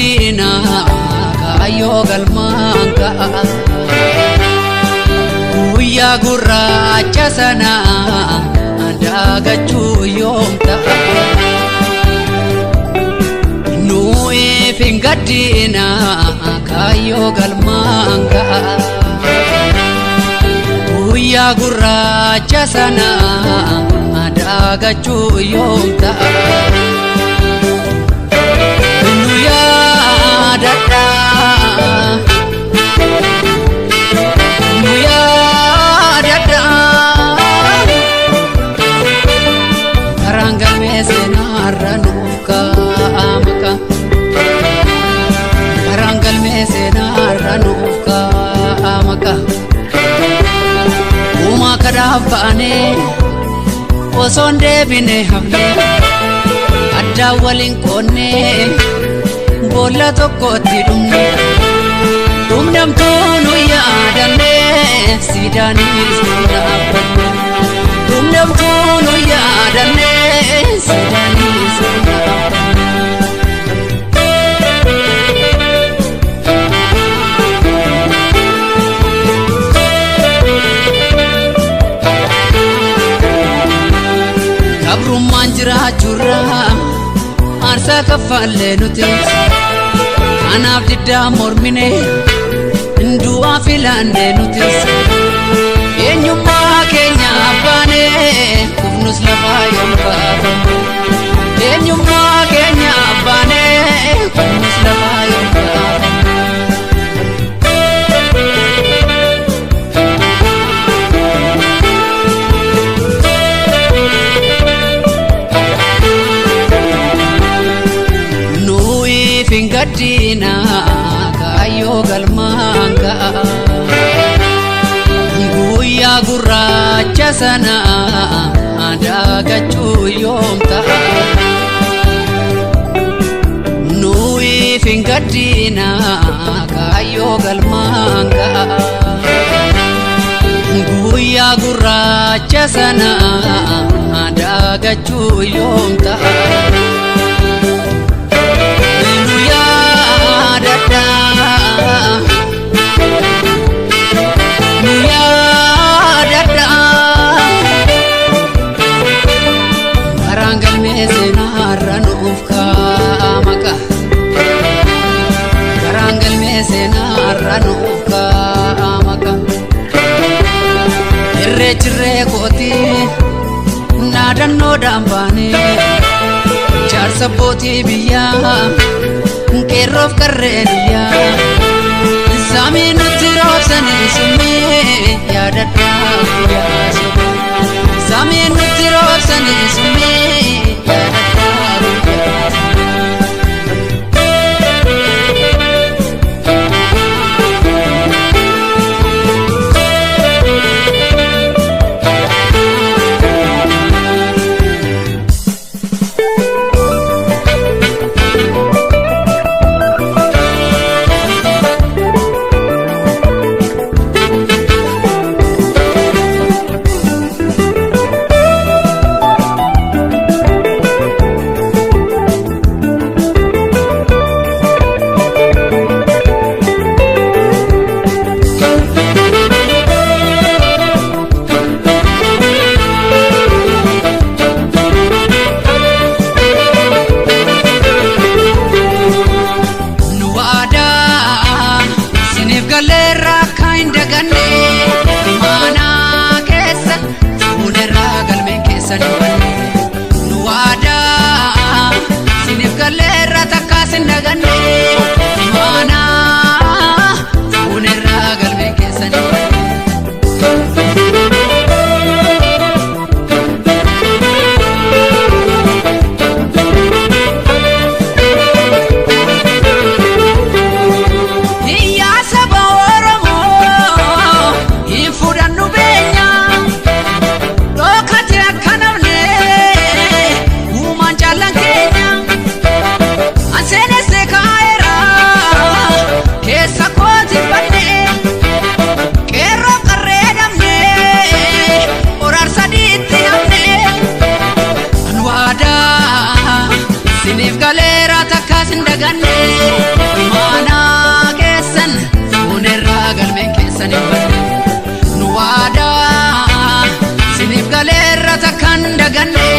gaddiina kaayyoo galmaan ga'a. Guyyaa gurraacha sana daagachuu yoom ta'a? Nuuf hin gaddiina kaayyoo galmaan ga'a. Guyyaa gurraacha sana daagachuu yoom ta'a? Nu yaadadhaa. Nu yaadadhaa. Karaan galmee seenaarra nuuf kaa'ama. Karaan galmee seenaarra nuuf kaa'ama. Uumaa kadhaaf ba'anee osoon deebine hafnee addaan waliin qoonnee boolla tokkotti dhumne. Dhumnamtuu nu yaadannee siidaanis nu dhaabbanne. Dhumnamtuu nu yaadannee siidaanis nu dhaabbanne. Gabrummaan jiraachuurraa aarsaa kaffallee nuti kanaaf diddaa mormine du'aa filanne nutis eenyummaa keenya baane kufnus lafaa yoom kaafamne, eenyummaa keenya baane kufnus lafaa yoom kaafamne. Nuuf hin gaddiina kaayyoo galmaan ga'a. Guyyaa gurraacha sana daagachuu yoom ta'a? Nuuf hin gaddiina kaayyoo galmaan ga'a. Guyyaa gurraacha sana daagachuu yoom ta'a? Nu yaadadhaa. Nu yaadadhaa. Karaan galmee seenaarra nuuf kaa'ama. Karaan galmee seenaarra nuuf kaa'ama. Irreechirree kooti naadannoodhaan baanee jaarsa abbootii biyyaa qeerroof qarree biyyaa samii nutti roobsanii summii yaadadhaa guyyaa summii, samii nutti roobsanii summii yaadadhaa guyyaa summii. Nu waadaa siniif galleerra akka hin daganne imaanaa keessa fuunerraa galmeen keessan hin banne. Nu waadaa siniif galleerra takkaas hin daganne imaanaa fuunerraa galmeen keessan hin banne. Iyyaa saba Oromoo hin fudhannu beenya dhokate akka namne Galeerra takkaan daganne.